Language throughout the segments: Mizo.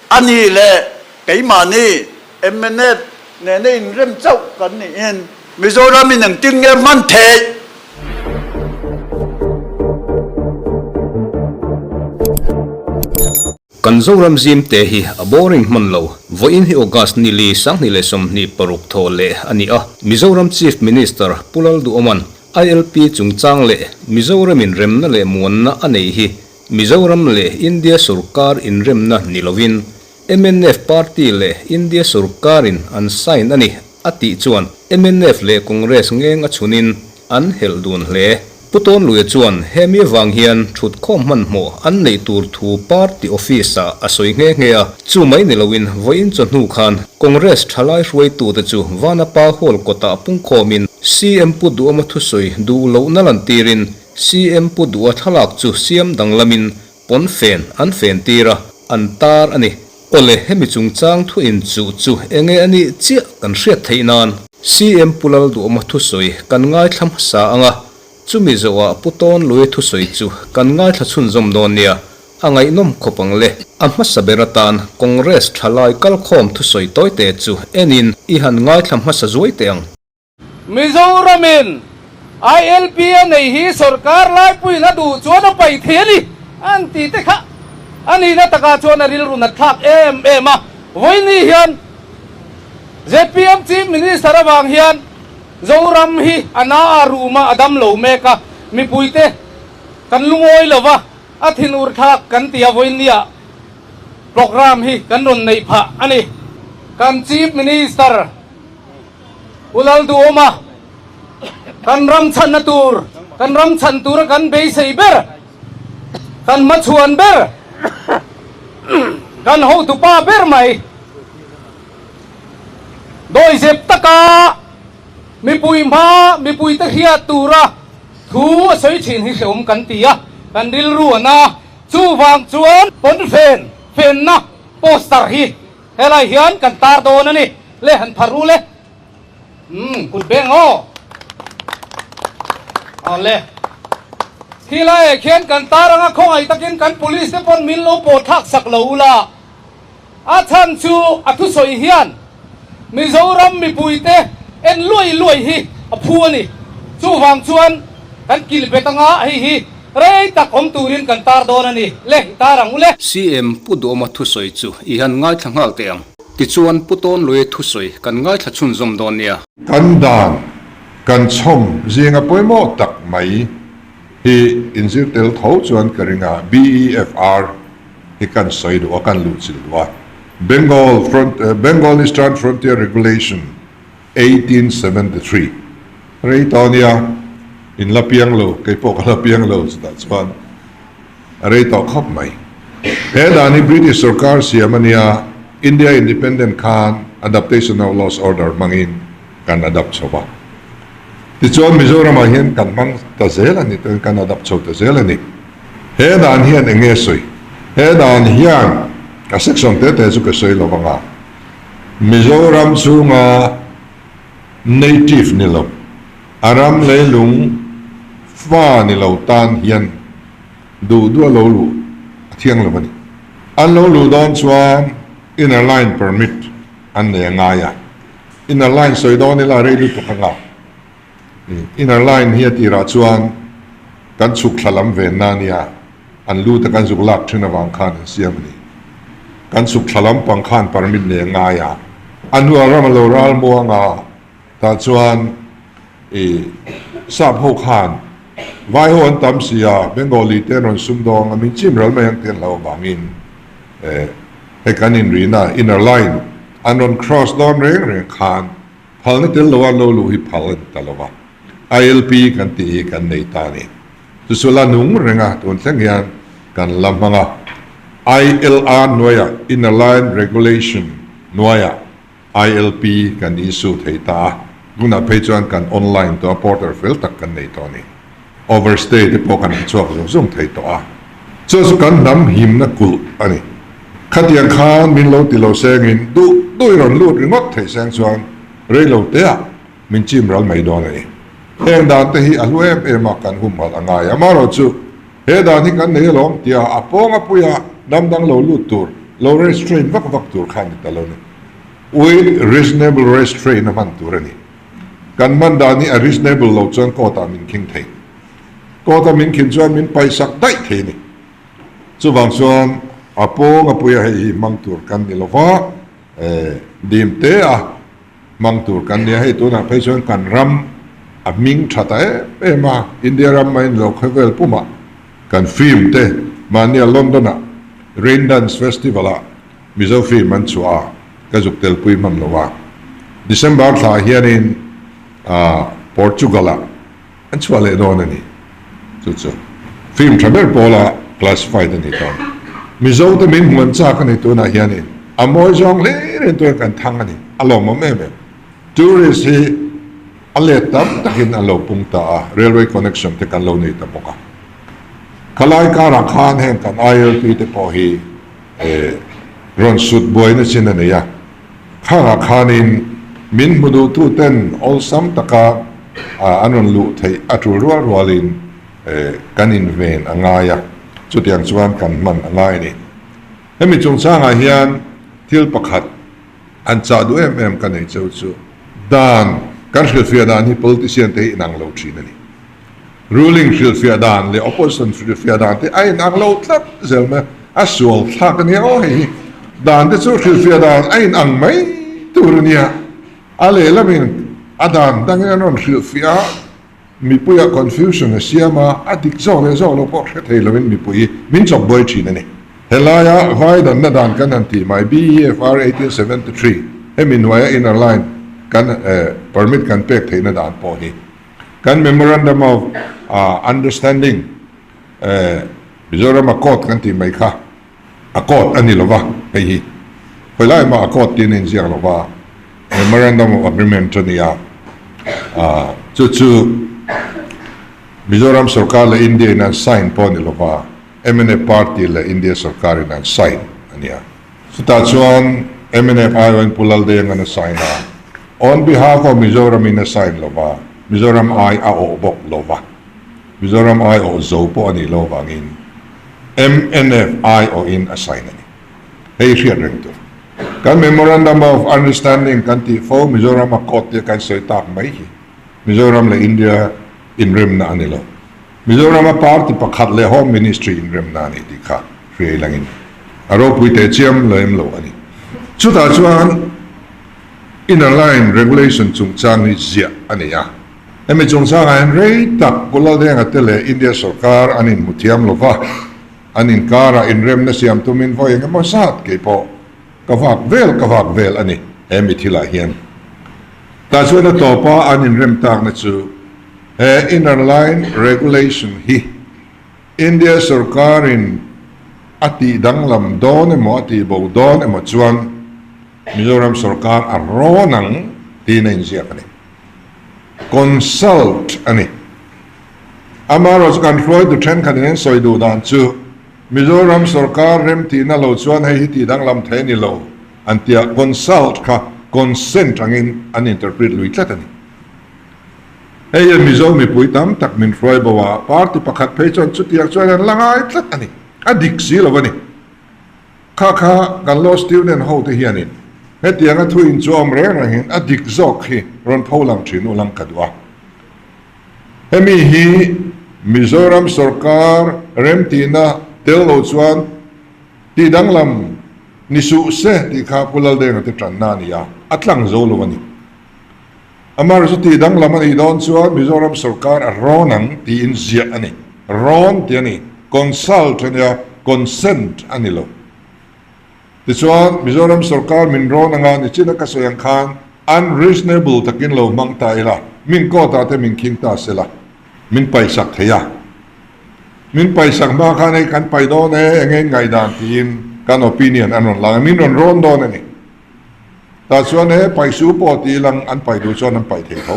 A nih leh keimahni mnf nena inrem chauh kan niin Mizoram in engtin nge hman theih? Kan Zoram zim te hi a boring hman lo. Vawiin hi August ni li 2026 thaw leh a ni a, Mizoram Chief Minister Pu Lalduhawma'n ILP chungchang leh Mizoramin remna leh muanna a neih hi Mizoram leh India sorkar inremna ni lovin mnf party leh India sorkarin an sign a ni a tih chuan mnf leh Congress ngeng a chhunin an helh dun hle. Pu Tawnluia chuan hemi avang hian thutkhawm hmanhmawh an neih tur thu party office-ah a sawi nghe nghe a, chu mai ni loin vawiin chawhnu khan Congress thalai hruaitute chu Vanapa Hall kawtah pungkhawmin CM Pu Duhawma thusawi duh lohna lantirin CM Pu Duha thlalak chu siam danglamin pawn fen an fen tir a, an tar a ni. Awle, hemi chungchang thu inchuh chu enge a nih chiah kan hriat theih nan. CM Pu Lalduhawma thusawi kan ngaithla hmasa ang a, chumi zawhah Pu Tawnluia thusawi chu kan ngaithla chhunzawm dawn nia, a ngaihnawm khawp ang le. A hmasa ber atan Congress thalai kalkhawm thusawi tawite chu enin i han ngaithla hmasa zuai teh ang. Mizoramin ILP a nei hi sorkar laipuiin a duh chuan a paih thei a ni an ti te kha a nihna takah chuan a rilru nat thlak em em a. Vawiini hian zpm Chief Minister avang hian Zoram hi a na a rum a, a dam lo mek a, mipuite kan lungawi lo va, a thinur thlak kan ti a vawiini-ah programme hi kan rawn neih phah a ni. Kan Chief Minister. U Lalduhawma, kan ram chhanna tur, kan ram chhan tura kan beisei ber, kan hmachhuan ber, kan hotupa ber mai, dawihzep taka mipui hma, mipuite hriat tura thu a sawi thin hi hrehawm kan ti a, kan rilru a na. Chuvang chuan pawnfen fenna poster hi Helai hian kan tar dawn a ni. Le han phar u le. Umm kut beng aw. Aw le. Khilai ah khian kan tar anga khawngaih takin kan police te pawn min lo pawh thlak sak lo ula. A chhan chu a thusawi hian Mizoram mipuite en luai luai hi a phu a ni. Chuvang chuan kan kilh bet anga hei hi rei tak awm turin kan tar dawn a ni. Le, i tar ang u le. CM Pu Duhawma thusawi chu i han ngaithla nghal teh ang. Tichuan Pu Tawnluia thusawi kan ngaithla chhunzawm dawn nia. Kan dan, kan chhawm zinga pawimawh tak mai hi inzir tel tho chuan ka ring a, BEFR hi kan sawi duh a, kan luhchilh duh a. Bengal Front Bengal Eastern Frontier Regulation 1873 rei tawh ania in la piang lo kei pawh ka la piang lo chutah chuan a rei tawh khawp mai. He dan hi British sorkar siam ania India Independent khan Adaptation of Laws Order hmangin kan adapt chho va. Tichuan Mizoramah hian kan hmang ta zel a ni kan adapt chho ta zel a ni. He dan hian eng nge sawi? He dan hian a section te te chu ka sawi lo vang a, Mizoram chhunga native ni lo, a ram leilung fa ni lo tan hian duh duh a lo luh a thiang lo a ni. An lo luh dawn chuan inner line permit an nei a ngai a, inner line sawi dawn ila rei lutuk anga. Inner line hi a tirah chuan kan chhuk thla lam venna a nia, an lu te kan zuk lak thin avang khan an siam a ni. Kan chhuk thla lam pang khan permit nei a ngai a, a hnuah ram a lo ral muang a, tah chuan i sap ho khan vai ho an tam si a, Bengali te an rawn sum dawng a, min chim ral mai ang tih an hlauh avangin hei kan inrina inner line an rawn cross dawn reng reng khan Phalna tel lo a lo luh hi phal a ni ta lo va, ILP kan tih hi kan nei ta a ni. Chu chu la nung reng a, tun thleng hian kan la hmang a. ILR hnuaiah, Inner Line Regulation hnuaiah ILP kan issue thei ta a, tunah phei chuan kan online tawh a, portal fel tak kan nei tawh a ni. Overstay te pawh kan han chhuak zung zung thei tawh a, chu chu kan hnam himna kulh a ni. Khatiang khan min lo ti lo sengin duh duh i rawn lut ringawt thei seng chuan rei lo teah min chim ral mai dawn a ni. Heng dan te hi a hlu em em a kan humhalh a ngai. Amaherawhchu he dan hi kan nei alawm tia a pawng a puia hnam dang lo lut tur. Lo restrain vak vak tur kha a ni ta lo ni. With reasonable restraint a hman tur a ni. Kan hman dan hi a reasonable lo chuan court ah min khing thei. Court a min khin chuan min paihsak daih thei a ni. Chuvang chuan a pawng a puia hei hi hmang tur kan ni lova, dim te a hmang tur kan ni a. Hei tunah phei chuan kan ram a hming tha ta em em a, India ram mai ni lo khawvel pumah kan film te mahnia London ah Rain Dance Festival ah Mizo film an chhuah a, ka zuk telpui hman lo a. December thla hianin Portugal ah An chhuah leh dawn a ni. Chu chu film tha ber pawla classified a ni dawn. Mizo te min hmuan chak a ni tunah hianin a mawi zawng hle reng turin kan thang a ni. A lawmawm em em. Tourist hi a let tam takin an lo pung ta a, railway connection te kan lo nei ta bawk a. Khalai karah khan heng kan ILP te pawh hi rawn sut buaina chin a nei a. Khangah khanin min hmu duhtuten awlsam taka an rawn luh theih a tul rual rualin kan inven a ngai a, chutiang chuan kan hman a ngai a ni. Hemi chungchangah hian thil pakhat han chah duh em em ka nei cheu chu dan kan hrilhfiah dan hi politician te hi inang lo thin a ni. Ruling hrilhfiah dan leh opposition hrilhfiah dan te a inang lo tlat zel mai a, a sual thlak a nia aw hei hi. Dan te chu hrilhfiah dan a inang mai tur a nia, a lehlamin a dan dangin an rawn hrilhfiah a, mipuiah confusion a siam a, a dik zawk leh zawk lo pawh hre thei lovin mipui min chawp buai thin a ni. Helaia vai danna dan kan han tih mai BEFR 1873 hemi hnuaia inner line kan permit kan pek theihna dan pawh hi Kan Memorandum of Understanding Mizoram Accord kan tih mai kha Accord a ni lo va, hei hi khawi lai mah Accord tiin a inziak lo va, Memorandum of Agreement a ni a, chu chu Mizoram sorkar leh India in an sign pawh a ni lo va, mnf party leh India sorkar in an sign a ni a. Chutah chuan mnf aiawhin Pu Laldenga'n a sign a, on behalf of Mizoram in a sign lo va, Mizoram ai a awh bawk lo va, Mizoram ai awh zo pawh a nih loh vangin mnf aiawhin a sign a ni. Hei hriat reng tur. Kan Memorandum of Understanding kan tih fo Mizoram a court tia kan sawi tak mai hi Mizoram leh India inremna a ni lo. Mizorama party pakhat leh Home Ministry inremna a ni tih kha hriai langin a ropui teh chiam lem lo a ni. Chutah chuan Inner Line Regulation chungchang hi ziah a ni a. Hemi chungchangah hian rei tak Pu Laldenga te leh India sorkar an inhmu thiam lo va, an inkarah inremna siam tumin vawi eng emaw zat kei pawh ka vak vel ka vak vel a ni he mi thilah hian. Tah chuan a tawpa an inrem takna chu He Inner Line Regulation hi India sorkarin a tih danglam dawn emaw a tih bo dawn emaw chuan Mizoram sorkar a rawn ang tiin a inziak a ni. Consult a ni. Amaherawhchu chu kan hruaitu thenkhatin an sawi duh dan chu Mizoram sorkar remtihna lo chuan hei hi tih danglam thei a ni lo an tia consult kha consent angin an interpret lui tlat a ni. Hei hian Mizo mipui tam tak min hruai bo a, party pakhat phei chuan chutiang chuan an la ngai tlat a ni. A dik si lo a ni. Kha kha kan law student ho te hianin hetianga thu inchuam reng rengin a dik zawk hi rawn pho lang thin u lang ka duh a. Hemi hi Mizoram sorkar remtihna tel lo chuan tih danglam ni suh se tih kha Pu Laldenga te tanna a ni a, a tlang zo lo a ni. Amar chu tih danglam a nih dawn chuan Mizoram sorkar a rawn ang tiin ziah a ni. Rawn tih a ni. Consult a nia, consent a ni lo. Tichuan, Mizoram sorkar min rawn anga nichina ka sawi ang khan unreasonable takin lo hmang ta ila, min court ah te min khing ta sela, min paisak thei a. Min paisak hma khan hei kan pai dawn e, enge in ngaihdan tiin kan opinion an rawn lang a, min rawn rawn dawn a ni. Tah chuan he paihsu pawh tih lang an paih duh chuan an paih thei tho.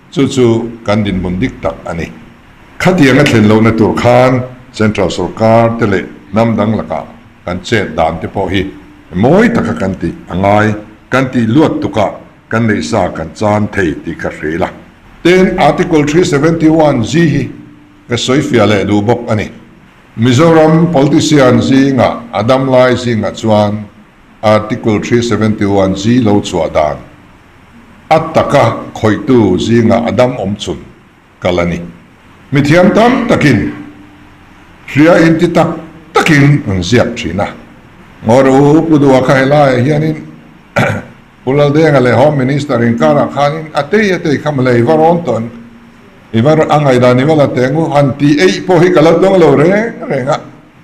Chu chu kan dinhmun dik tak a ni. Khatiang a thlen lohna tur khan Central sorkar te leh hnam dang lakah kan chet dan te pawh hi mawi taka kan tih a ngai, kan tih luat tukah kan neih sa kan chan thei tih ka hre la. Tin, Article 371 G hi ka sawi fiah leh duh bawk a ni. Mizoram politician zingah a damlai zingah chuan Article 371 G lo chhuah dan a taka khawihtu zingah a dam awm chhun kal a ni. Mithiam tam takin hria inti tak takin an ziak thin a. Ngawr u Pu Dua kha helaiah hianin Pu Laldenga leh Home Minister inkarah khanin a tei a tei kha mawle i va rawn tawh ang, i va a ngaihdan i va la teng u han tih eih pawh hi ka la tawng lo reng reng a.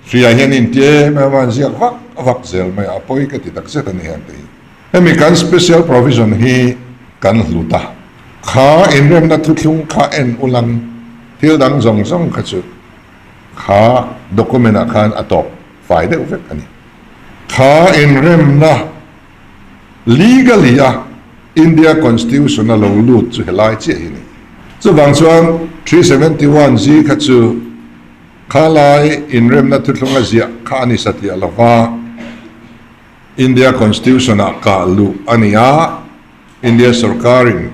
Hria hian inti em em a an ziak vak vak zel mai a, a pawi ka ti takzet a ni heng te hi. Hemi kan special provision hi kan hlut a, kha inremna thuthlung kha en ulang thil dang zawng zawng kha chu kha document ah khan a tawp fai deuh vek a ni. Kha inremna legally a India Constitution a lo lut chu helai chiah hi a ni. Chuvang chuan 371 G kha chu kha lai inremna thuthlung a ziah kha a ni satliah lova, India Constitution ah kah luh a ni a, India sorkarin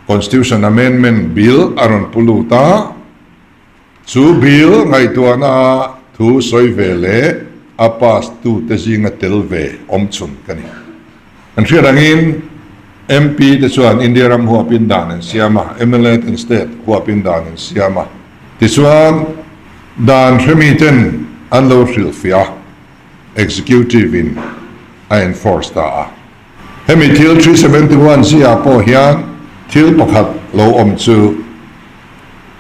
Constitution Amendment Bill a rawn pu lut a, chu bill ngaihtuahna a thu sawi ve leh a pass tute zinga tel ve awm chhun ka ni. An hriat angin MP te chuan India ram huapin dan an siam a, mla ten state huapin dan an siam a, tichuan dan hremi ten an lo hrilhfiah a. Executive in a enforce ta a. Hemi thil 371 ziah pawh hian thil pakhat lo awm chu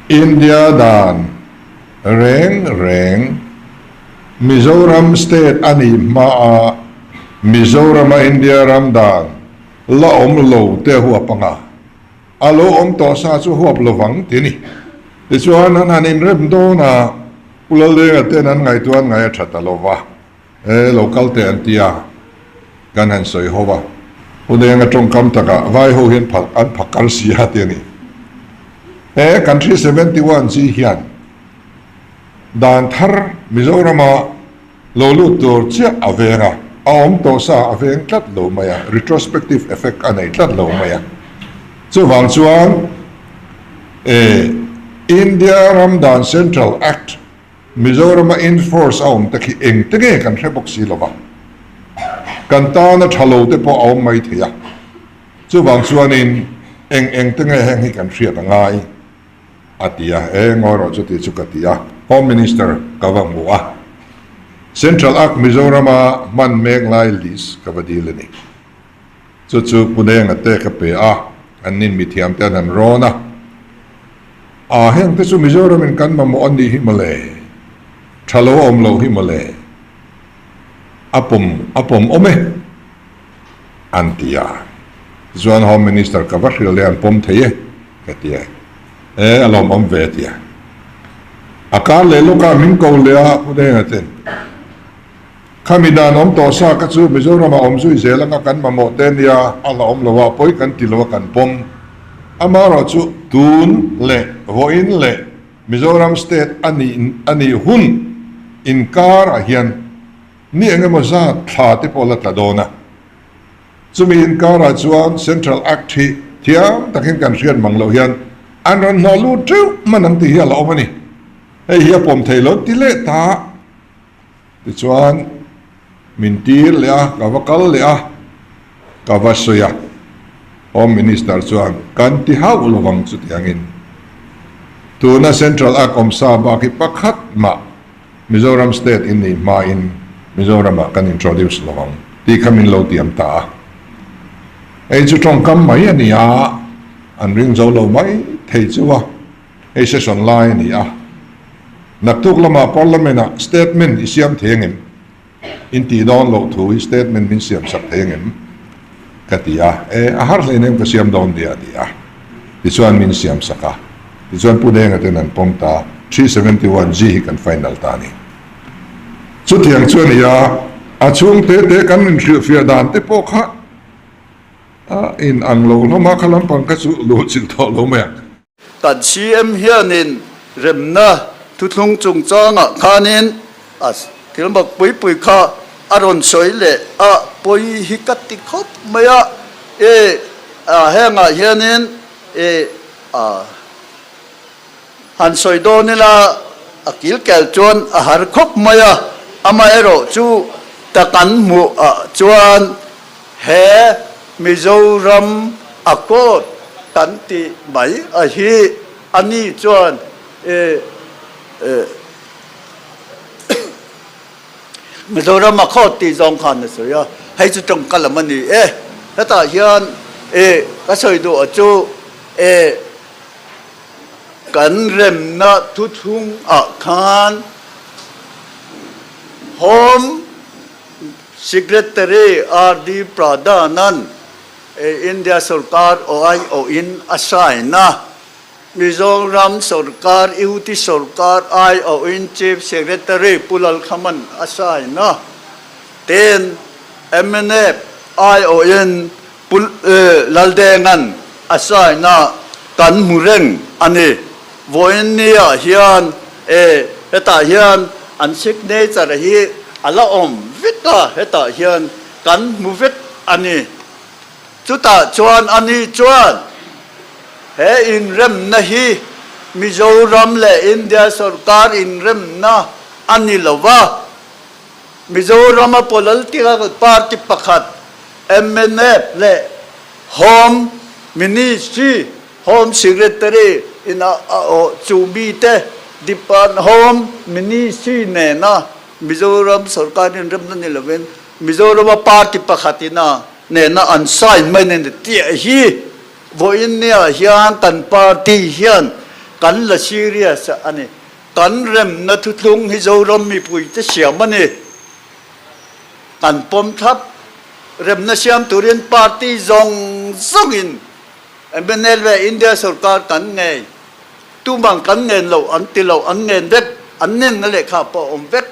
India dan reng reng Mizoram state a nih hma a Mizorama India ram dan la awm lo te huap anga a lo awm tawh sa chu huap lovang ti a ni. Tichuan an han inrem dawn a. Pu Laldenga ten an ngaihtuah an ngaih a tha ta lo va, e lo kal teh an ti a, kan han sawi ho va. Pu Denga tawngkam takah vai ho hian phal an phakar si a ti a ni. He kan 371 chi hian dan thar Mizorama lo lut tur chiah a veng a, a awm tawh sa a veng tlat lo mai a, retrospective effect a nei tlat lo mai a. Chuvang chuan e India ram dan Central Act Mizorama enforce a awm te khi eng te nge kan hre bawk si lova, kan tana tha lo te pawh a awm mai thei a. Chuvang chuanin eng eng te nge heng hi kan hriat a ngai a ti a, e ngawi rawh chuti chu ka ti a, Home Minister ka va hmu a, Central Act Mizorama hman mek lai list ka va dil a ni. Chu chu Punenga te ka pe a, an nin mithiam te an han rawn a. A heng te chu Mizoram in kan mamawh a nih hi mawle, tha lo a awm loh hi mawle, a pawm a pawm awm e, an ti a. Tichuan Home Minister ka va hrilh leh an pawm thei e, ka ti e. E a lawmawm ve a ti a. A kar leh lawkah min ko leh a Punenga ten. Khami dan awm tawh sa kha chu Mizoramah awm zui zel anga kan mamawh te nia, a la awm lo a, pawi kan ti lo a kan pawm. Amaherawh chu tun leh vawiin leh Mizoram state a nih a nih hun inkarah hian ni eng emaw zat thla te pawh la tla dawn a. Chumi inkarah chuan Central Act hi thiam takin kan hriat mang loh hian an rawn hnawh lut teuh hman ang tih hi a la awm a ni. Hei hi a pawm thei lo ti leh ta. Tichuan, min tir leh a, ka va kal leh a, ka va sawi a. Home Minister chuan, Kan ti hauh lovang chutiangin. Tuna Central Act awmsa bak hi pakhat mah Mizoram State in nih hmain Mizoramah kan introduce lovang tih kha min lo tiam ta a. Hei chu tawngkam mai a ni a, an ring zo lo mai thei chu a. Hei session lai a ni a, naktuk lamah Parliament ah statement i siam thei angem? In tih dawn loh thu hi statement min siam sak thei angem? Ka ti a, e a har hlein em ka siam dawn nia a ti a, tichuan min siam sak a, tichuan Pu Denga ten an pawm ta, 371 G hi kan final ta a ni. Chutiang chu a ni a, a chhung te te kan inhrilhfiah dan te pawh kha a in ang lo hlawm a, kha lampang kha chu luh chilh tawh lo mai ang. Kan CM hianin remna thuthlung chungchangah khanin a thil mak pui pui kha a rawn sawi leh a, pawi hi ka ti khawp mai a, e hengah hianin e han sawi dawn ila. a kilkel chuan a har khawp mai a, amaherawhchu ta kan hmuh ah chuan he Mizoram Accord kan tih mai a hi a ni chuan i Mizoram Accord tih zawng khan a sawi a, hei chu tawngka lam a ni e. Hetah hian i ka sawi duh a chu i Kan remna thuthlung ah khan Home Secretary RD Pradhan-a'n India sorkar aiawhin a sign a, Mizoram sorkar UT sorkar aiawhin Chief Secretary Pu Lalkhama'n a sign a, tin mnf aiawhin Pu Laldenga'n a sign-a kan hmu reng a ni. Vawiin niah hian e hetah hian an signature hi a la awm vek a, hetah hian kan hmu vek a ni. Chutah chuan a ni chuan he inremna hi Mizoram leh India sorkar inremna a ni lo va, Mizorama political party pakhat mnf leh Home Ministry, Home Secretary in a awh chu mite Depart Home Ministry nena Mizoram sorkar inremna ni lovin Mizorama party pakhat ina nena an sign mai nen tih hi vawiin nia hian kan party hian kan la serious a ni. Kan remna thuthlung hi Zoram mipuite siam a ni. Kan pawm thlap. Remna siam turin party zawng zawngin mnl leh India sorkar kan ngei. Tumang kan ngen lo an ti lo, an ngen vek, an nenna lehkha pawh a awm vek.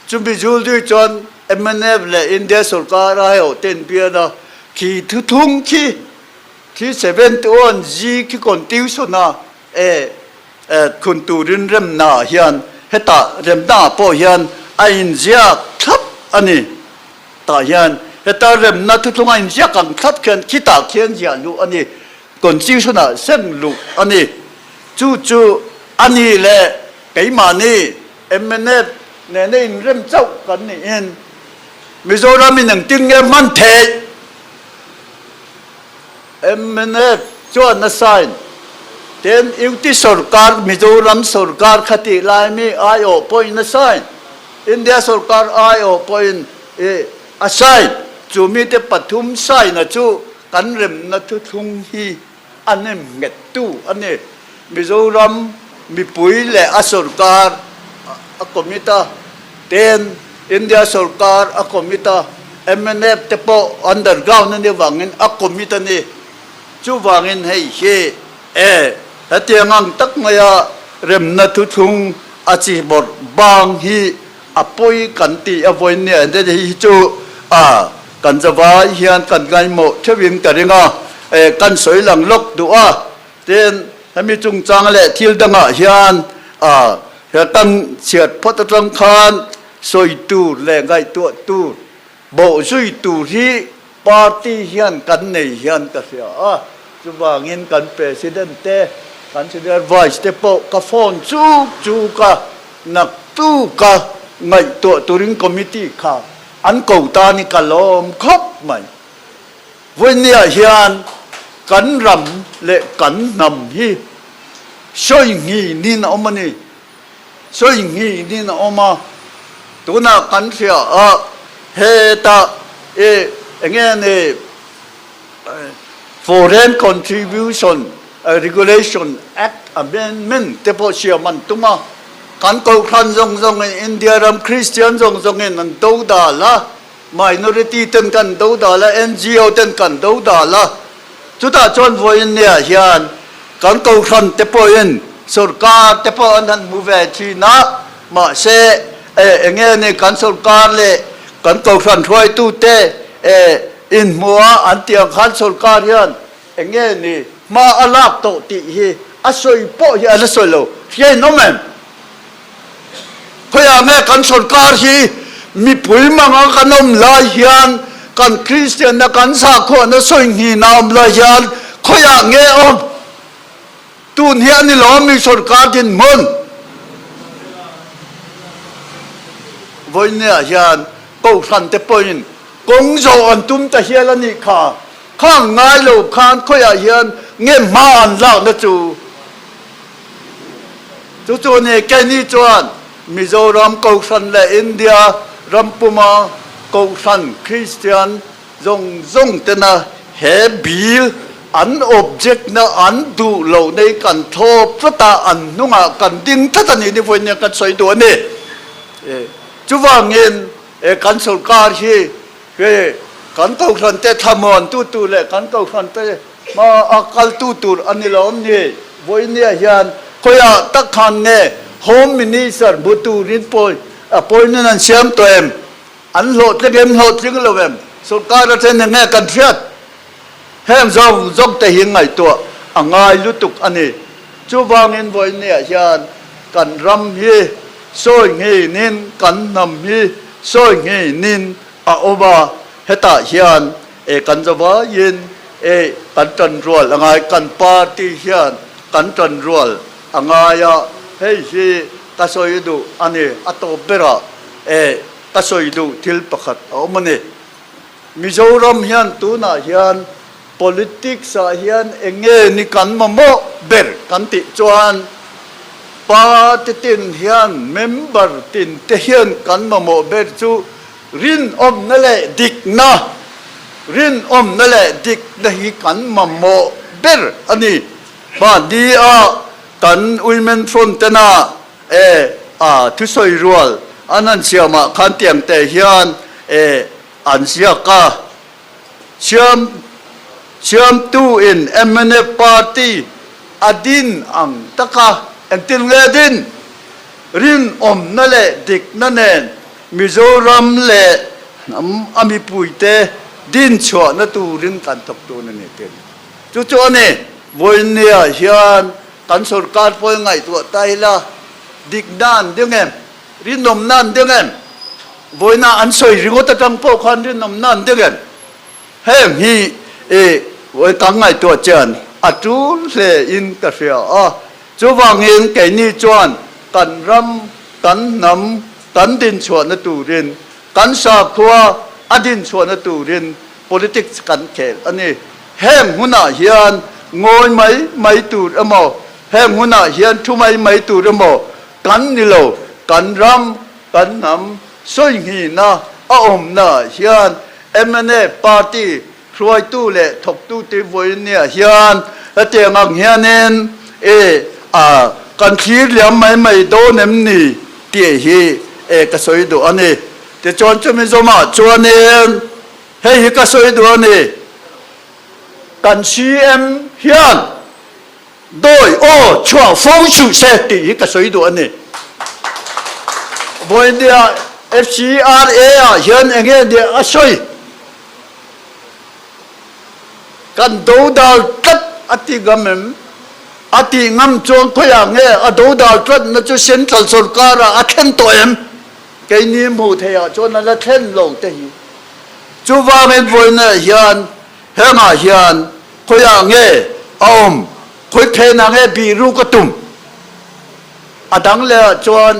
Chumi zul zui chuan mnf leh India sorkar a heuh te inbian a, khi thuthlung khi, khi 71 G khi constitution a e, Khun turin remna hian hetah remna pawh hian a inziak thlap a ni. Tah hian heta remna thuthlung a inziak ang thlap khian khitah khian ziah luh a ni, constitution ah sem luh a ni. Chu chu a ni leh keimahni mnf nena inrem chauh kan niin Mizoram in engtin nge hman theih? Mnf chuan a sign ten UT sorkar Mizoram sorkar kha tih lai mi aiawh pawhin a sign, India sorkar aiawh pawhin a sign. Chu mite pathum sign a chu kan remna thuthlung hi a nem nghet tu a ni. Mizoram mipui leh a sorkar a commit a, ten India sorkar a commit a, mnf te pawh underground a nih avangin a commit a ni. Chuvangin hei hi e hetiang ang tak maia remna thuthlung a chi bawrh bang hi a pawi kan tih a vawiin nia ente hi chu a kan zavai hian kan ngaihmawh theuhin ka ring a, e kan sawi lang lawk duh a. Tin, hemi chungchang leh thil dangah hian he kan chhiat phawt atang khan sawi tur leh ngaihtuah tur, bawhzui tur hi party hian kan nei hian ka hria a. Chuvangin kan President te, kan Senior Vice te pawh ka phone chuk chuk a, naktuk a ngaihtuah turin committee kha an ko tan hi ka lawm khawp mai. Vawinia hian kan ram leh kan hnam hi sawi nghinin a awm a ni. Sawi nghinin a awm a, tunah kan hria a, hetah i enge ni Foreign Contribution Regulation Act Amendment te pawh siam an tum a, kan kohhran zawng zawngin India ram Kristian zawng zawngin an do dal a. Minority ten kan do dal a, NGO ten kan do dal a, chutah chuan vawiin nia hian kan kohhran te pawhin sorkar te pawh an han hmu ve thin a, mahse e enge ni kan sorkar leh kan kohhran hruaitu te e inhmu a an tih ang khan sorkar hian enge ni hma a lak tawh tih hi a sawi pawh hi a la sawi lo hriain awm em? Khawiah nge kan sorkar hi mipui manga kan awm lai hian kan Kristianna kan sakhuana sawi hnihna awm lai hian khawiah nge awm? Tun hi a ni lo mi sorkar dinhmun. Vawinia hian Kohhran te pawhin kawng zawh an tum ta hial a nih kha. Khang ngai lo khan khawiah hian nge hma an lakna chu? Chu chu ni keini chuan Mizoram Kohhran leh India ram puma Kohhran Kristian zawng zawng tena he bill an object na an duh loh nei kan thlawp tlat a, an hnungah kan ding tlat a nih ni vawiin kan sawi duh a ni. Chuvangin kan sorkar hi he kan kohhran te thlamuan tu tur leh kan kohhran te hma a kal tu tur a ni lo awm ni. Vawinia hian khawiah tak khan nge Home Minister hmu turin pawi appointment an siam tawh em? An hlawhtling em hlawhtling lo em? Sorkar athen eng nge kan hriat? Heng zawng zawng te hi ngaihtuah a ngai lutuk a ni. Chuvangin vawinia hian kan ram hi sawi ngheinin kan hnam hi sawi ngheinin a awm a, hetah hian e kan zavaiin e kan tanrual a ngai, kan party hian kan tanrual a ngai a, hei hi ka sawi duh a ni, a tawp berah e ka sawi duh thil pakhat a awm a ni. Mizoram hian tunah hian politics ah hian eng nge ni kan mamawh ber kan tih chuan party tin hian member tin te hian kan mamawh ber chu rinawmna leh dikna, rinawmna leh dikna hi kan mamawh ber a ni. Mahni a kan Women Front tena e a thusawi rual an han siamah khan tiang te hian e an ziak a, siam siamtu in mnf party a din ang taka engtin nge a din? Rinawmna leh dikna nen Mizoram leh hnam a mipuite din chhuahna turin kan thawk tun a ni tin. Chu chu a ni, vawinia hian Kan sorkar pawi ngaihtuah ta ila, dikna an ding em? Rinawmna an ding em? Vawiina an sawi ringawt atang pawh khan rinawmna an ding em? Heng hi i vawi kan ngaihtuah chian a tul hle in ka hria a. Chuvangin keini chuan kan ram, kan hnam, kan dinchhuahna turin, kan sakhua a dinchhuahna turin politics kan khel a ni. Heng hunah hian ngawi mai mai tur emaw, heng hunah hian thu mai mai tur emaw kan ni lo. Kan ram, kan hnam sawinghina a awmnaah hian mnf party hruaitu leh thawktute vawinia hian hetiang ang hianin e a kan thlir liam mai mai dawn em ni tih hi e ka sawi duh a ni. Tichuan chumi zawmah chuanin Hei hi ka sawi duh a ni, kan CM hian dawi aw chhuah fo suh se tih hi ka sawi duh a ni. Vawinia FCRA ah hian eng nge nia a sawi? Kan dodal tlat a ti ngam em? A tih ngam chuan khawiah nge a dodal tlatna chu Central sorkar ah a thlen tawh em? Keini hmuh theihah chuan a la thlen lo te hi. Chuvangin vawiinah hian hengah hian khawiah nge a awm, khawi phenah nge bih ruk a tum? A dang lehah chuan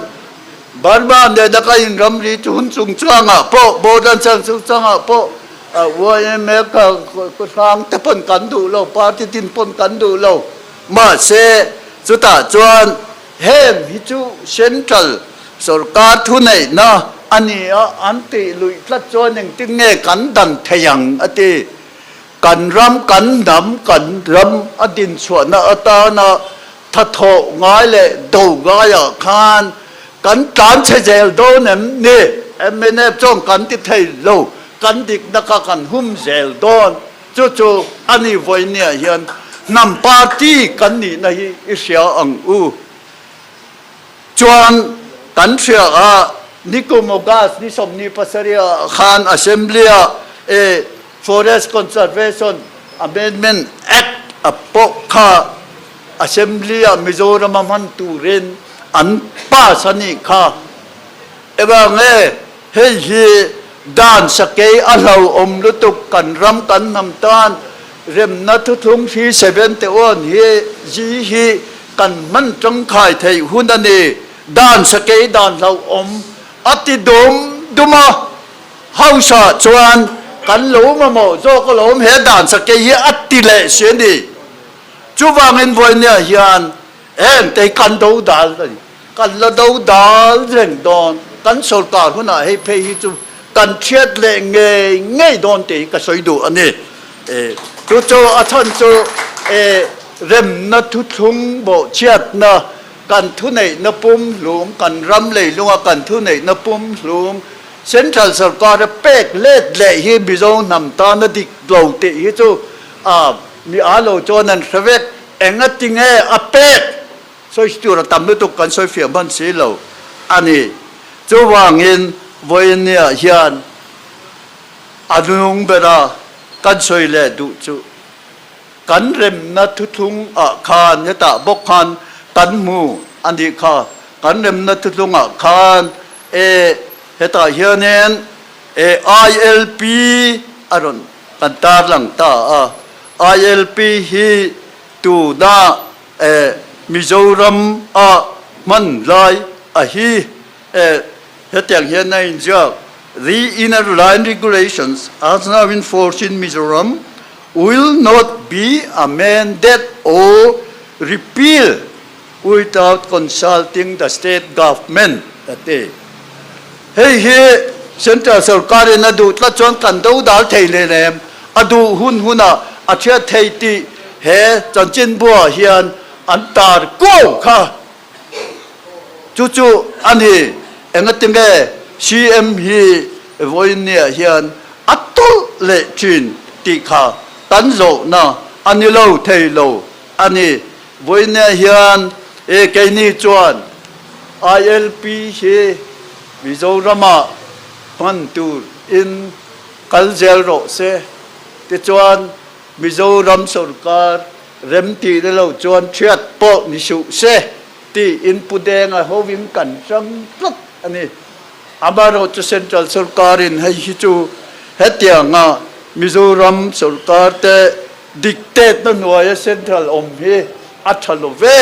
Burma nena ka inramri chu hun chungchangah pawh, border chungchangah pawh yma ka hrang te pawn kan duh lo, party tin pawn kan duh lo. Mahse chutah chuan Heng hi chu Central sorkar thuneihna a ni a, an tih luih tlat chuan engtin nge kan dan thei ang a ti. Kan ram, kan hnam, kan ram a dinchhuahna atana thathawh ngai leh do ngaiah khan kan tlan chhe zel dawn em ni? Mnf chuan kan ti thei lo, kan dikna kha kan hum zel dawn. Chu chu a ni vawinia hian hnam party kan nihna hi i hria ang u. Chuan kan hria a, nikum August ni 27 ah khan Assembly ah e Forest Conservation Amendment Act a pawh kha Assembly ah Mizoram a hman turin an pass a nih kha. Engah nge hei hi dan sakei a hlauhawm lutuk kan ram kan hnam tan remna thuthlung hri 71 hi zi hi kan hman tangkai theih hun a ni. Dan sakei dan hlauhawm A ti dum dum a, House ah chuan kan lo mamawh zawk alawm he dan sakei hi a ti leh si a ni. Chuvangin vawinia hian heng te hi kan do dal a ni. Kan la do dal reng dawn. Kan sorkar hunah hei phei hi chu kan thiat leh ngei ngei dawn tih hi ka sawi duh a ni. Chu chu a chhan chu remna thuthlung bawhchhiatna kan thuneihna pumhlum, kan ram leilunga kan thuneihna pumhlum Central sorkar a pek let leh hi Mizo hnam tana dik lo tih hi chu mi a lo chuan an hre vek. Engati nge a pek? Sawi tur a tam lutuk kan sawi fiah hman si lo a ni. Chuvangin vawinia hian a nung bera kan sawi leh duh chu kan remna thuthlung ah khan hetah bawk khan kan hmu a nih kha. Kan remna thuthlung ah khan e hetah hianin e ILP a rawn kan tarlang ta a. ILP hi tuna E Mizoram a hman lai a hi e hetiang hian a inziak, The Inner Line Regulations as now in force in Mizoram will not be amended or repealed without consulting the state government a ti. Hei hi Central sorkarin a duh tlat chuan kan do dal thei hle lem, a duh hun hunah a thiat thei tih he chanchinbuah hian an tar kuau kha. Chu chu a ni, engatinge CM hi vawiinniah hian a tawlh leh thin tih kha kan zawhna a ni lo thei lo a ni. Vawiinniah hian e keini chuan ILP hi Mizoramah hman tur in kal zel rawh se. Tichuan, Mizoram sorkar remtih na lo chuan thiat pawh ni suh se tiin Pu Denga hovin kan hrang tlat a ni. Amaherawhchu Central sorkarin hei hi chu hetianga Mizoram sorkar te dictate na hnuaia Central awm hi a tha lo ve.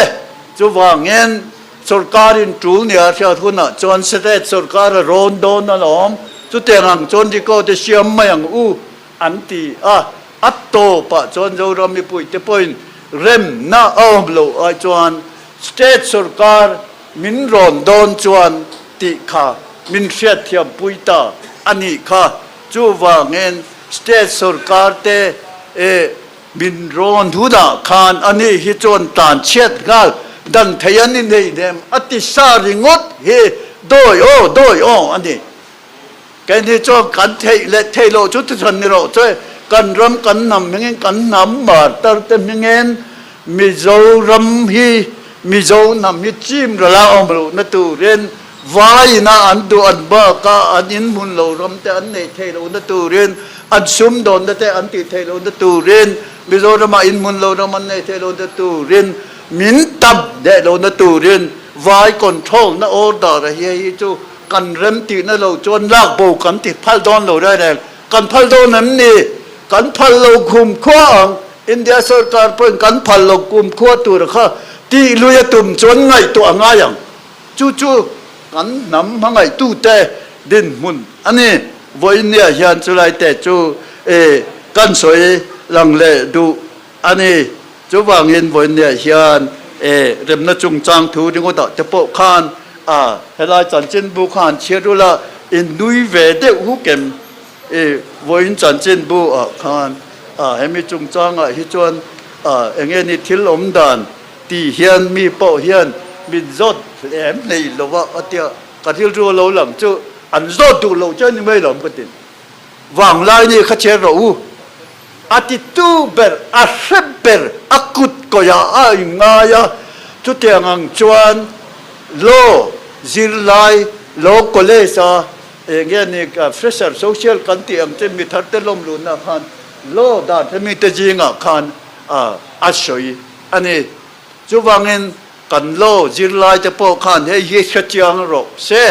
Chuvangin Sorkarin tul nia hriat hunah chuan state sorkar a rawn dawn alawm, chutiang ang chuan record a siam mai ang u an ti a, a tawpah chuan Zoram mipuite pawhin remna a awm loh ai chuan state sorkar min rawn dawn chuan tih kha min hriatthiampui ta a nih kha. Chuvangin state sorkar te Min rawn hunah khan ani hi chuan tlan chhiat nghal dan thei an inei nem a ti sa ringawt hi dawi aw dawi aw a ni. Keini chuan kan theih leh theih loh chu thuchhan ni rawh che kan ram kan hnam hmingin kan hnam martar te hmingin Mizoram hi Mizo hnam hi chim rala awm lohna turin Vaina an duh an baka an inhmun lo ram te an neih theih lohna turin, an sumdawnna te an tih theih lohna turin, Mizorama inhmun lo ram an neih theih lohna turin, min tam deh lohna turin vai control na order a hi hei hi chu kan rem tihna lo chuan lak bo kan ti phal dawn lo reng reng. Kan phal dawn em ni? Kan phal lo kum khua ang. India sorkar pawhin kan phal lo kum khua tur kha tih lui a tum chuan ngaihtuah a ngai ang. Chu chu kan hnam hmangaihtute dinhmun a ni. Vawiinniah hian chulai te chu kan sawi lang leh duh a ni. Chuvangin vawiinniah hian remna chungchang thu ringawtah te pawh khan helai chanchinbu kha han chhiat ula in nui ve deuh huk em? Vawiin chanchinbu ah khan hemi chungchangah hi chuan eng nge ni thil awm dan Ti hian mi pawh hian min zawt hlem hlei lo a, a tia ka rilru a lo lang chu an zawt duh lo che ni mai lo ka ti. Vanglai ni kha chher rawh u, a ti tu ber, a hre ber, a kut kawih ah a inngai a, chutiang ang chuan law zirlai, law college a eng nge ni fresher social kan tih ang che mi thar te lawm luhna khan law dan hemi te zingah khan a sawi. A ni. Chuvangin kan law zirlaite pawh khan hei hi hre chiang rawh se.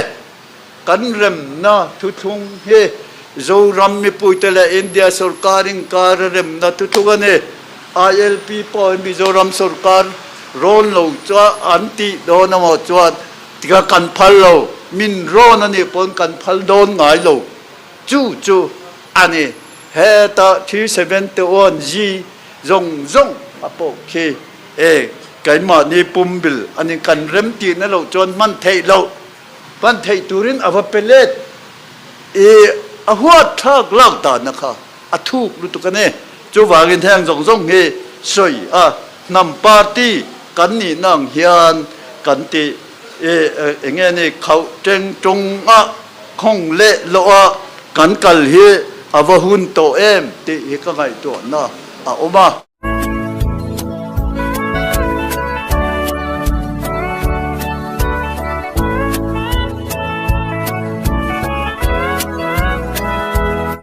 Kan remna thuthlung hi Zoram mipuite leh India sorkar inkar a remna thuthlung a ni. ILP pawhin Mizoram sorkar rawn lo chuan an tih dawn amaw chuan tikha kan phal lo. Min rawn a nih pawn kan phal dawn ngai lo. Chu chu a ni. Heta 371 G zawng zawng a pawh khi e keimahni pumbil a ni. Kan rem tihna loh chuan hman theih loh, hman theih turin a va pe let i a huat thlak lak dahna kha a thuk lutuk a ni. Chuvangin heng zawng zawng hi sawi a, hnam party kan nihna ang hian kan ti i eng nge ni khauh teng tung a, khawng leh loh a kan kal hi a va hun tawh em tih hi ka ngaihtuahna a awm a.